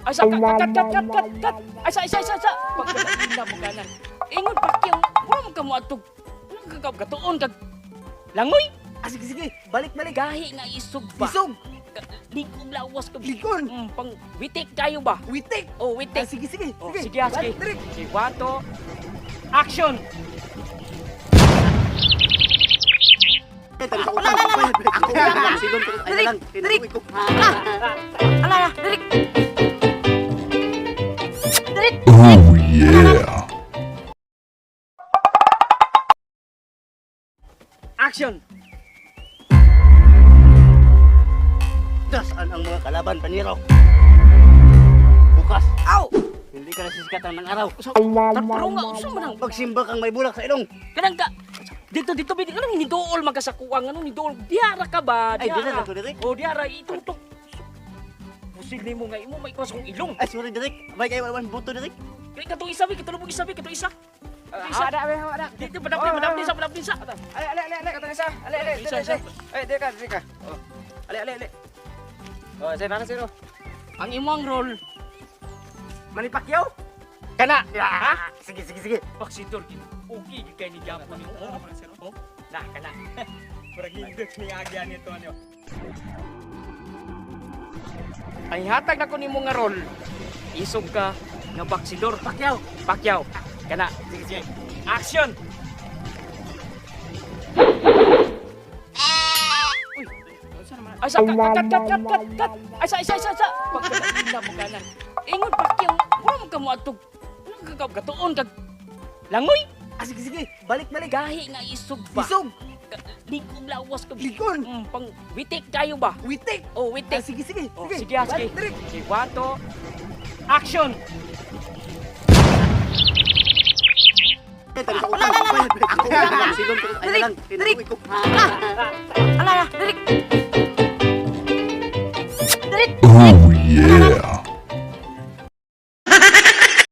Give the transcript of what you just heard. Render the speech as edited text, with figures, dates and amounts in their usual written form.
Ay sa cut cut cut cut cut cut. Ay sa isa isa isa. Pagkakaila mo kanan. Ingon Pacquiao, wala man ka mo atog. Wala ka katuon kag langoy. Ah, sige, sige. Balik, balik. Gahi nga isog ba? Isog. Likog lawas ka. Likon. Pang witik kayo ba? Witik. Oh, Ah, witik. sige, sige. Oh, sige, ah, sige. Balik, direk. Sige, one, two. Action! Direk, direk. Ala, direk. Direk. Oh yeah. Action! Nasaan ang mga kalaban, Paniro? Bukas. Aw! Hindi ka nasisikatan ng araw. Pero nga, usa man ang Pagsimba kang may bulak sa ilong. Kanang ka dito dito bidi kanang nidool magkasakuang anong nidool diara ka ba? Ay, Diara. dili na ko, direk. Oh, diara itutok. Pusil nimo nga imo may kung ilong. Ay, sorry, direk. May kayo wala buto, direk. Kay katong isa bi katulog isa bi katong isa. Katong isa. Ada, ada, ada. Dito padapli padapli sa padapli sa. Ale, ale, ale, ale, katong isa. Ale, ale, Isa, ale, isa. ale. Eh, diri ka, diri ka. Oh. Ale, ale, ale. Oh, sir, nana sir. Ang imong role Manny Pacquiao? kana. Ha? Sige, sige, sige. Paksidor gid. Okay gid kay ni Japon ni. Oh. Na kana. Murag hindot ni agya nito ano. Ang hatag nako nimo nga role. Isog ka nga baksidor. Pacquiao. Pacquiao. Kana. Sige, sige. Action! Ay sa cut cut cut cut cut cut. Ay sa isa isa isa. Pagkakaila mo kanan. Ingon Pacquiao, wala man ka mo atog. Wala ka katuon kag langoy. Ah, sige, sige. Balik, balik. Gahi nga isog ba? Isog. Likog lawas ka. Likon. Pang witik kayo ba? Witik. Oh, Ah, witik. sige, sige. Oh, sige, ah, sige. Balik, direk. Sige, one, two. Action! Direk, direk. Ala, direk. Direk. Oh